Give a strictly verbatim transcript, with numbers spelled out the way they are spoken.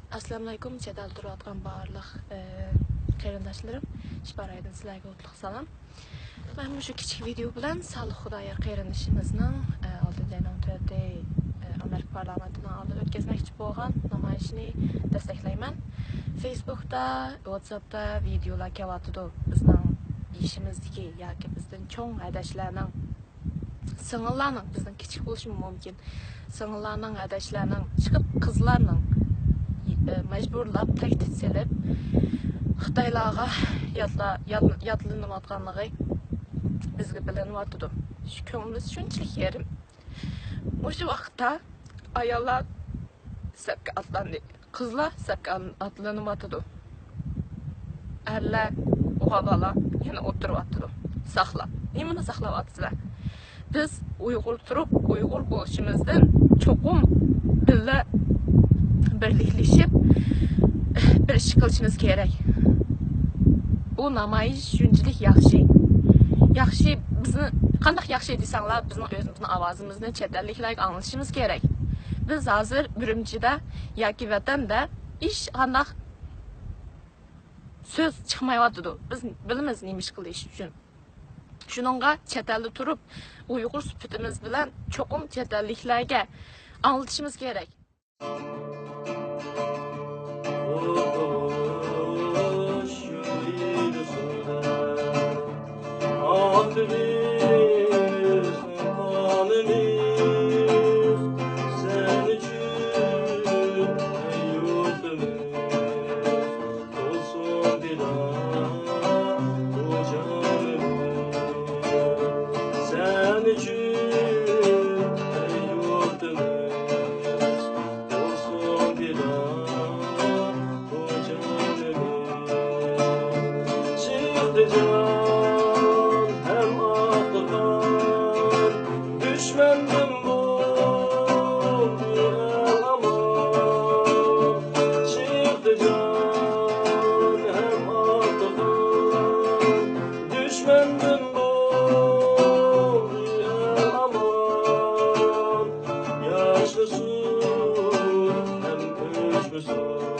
ئەسسالامۇئەلەيكۇم، چەت ئەلدە تۇرۇۋاتقان بارلىق، ئە، قېرىنداشلىرىم، ئىپارەيدىن سىلەرگە ئوتلۇق سالام. مەن مۇشۇ كىچىك ۋىدېو بىلەن سالىھ خۇدايار قېرىندىشىمىزنىڭ، ئە، ئالتىنچى ئاينىڭ تۆتى، ئە، ئامېرىكا پارلامېنتىنىڭ ئالدىدا ئۆتكۈزمەكچى بولغان نامايىشىنى دەستەكلەيمەن. فېيسبۇكتا، ۋاتساپتا ۋىدېئولار كېلىۋاتىدۇ بىزنىڭ يېشىمىزدىكى ياكى بىزدىن چوڭ ھەدەشلەرنىڭ، سىڭىللارنىڭ، بىزنىڭ كىچىك بولۇشىمۇ مۇمكىن، سىڭىللارنىڭ، ھەدەشلەرنىڭ چىقىپ قىزلارنىڭ، ئى، مەجبۇرلاپ، تەھدىت سېلىپ، خىتايلارغا ياتلا-، يات-، ياتلىنىۋاتقانلىقى بىزگە بىلىنىۋاتىدۇ. شۇ كۆڭلىمىز شۇنچىلىك يېرىم. مۇشۇ ۋاقىتتا ئاياللار سەپكە ئاتلاندى. قىزلار سەپكە ئاتلىنىۋاتىدۇ. ئەرلەر، ئوغۇل-بالا يەنە ئولتۇرۇۋاتىدۇ. ساقلاپ. نېمىنى ساقلاۋاتىسىلەر؟ بىز ئۇيغۇر تۇرۇپ، ئۇيغۇر بولۇشىمىزدىن چوقۇم بىللە بىرلىكلىشىپ، بىر ئىش قىلىشىمىز كېرەك. بۇ نامايىش شۇنچىلىك ياخشى. ياخشى، بىزنى، قانداق ياخشى دېسەڭلار، بىزنىڭ ئۆزىمىزنىڭ ئاۋازىمىزنى چەت ئەللىكلەرگە ئاڭلىتىشىمىز كېرەك. بىز ھازىر ئۈرۈمچىدە ياكى ۋەتەندە ھېچقانداق سۆز چىقمايۋاتىدۇ. بىز بىلىمىز نېمە ئىش قىلىش ئۈچۈن. شۇنىڭغا چەت ئەلدە تۇرۇپ، ئۇيغۇر سۈپىتىمىز بىلەن چوقۇم چەت ئەللىكلەرگە ئاڭلىتىشىمىز كېرەك. چىقتى جان ھەم ئاتقان دۈشمەندىن بولدى ئەل ئامان. چىقتى جان ھەم ئاتقان دۈشمەندىن بولدى ئەل ئامان. ياشنىسۇن ھەم ئۆچمىسۇن.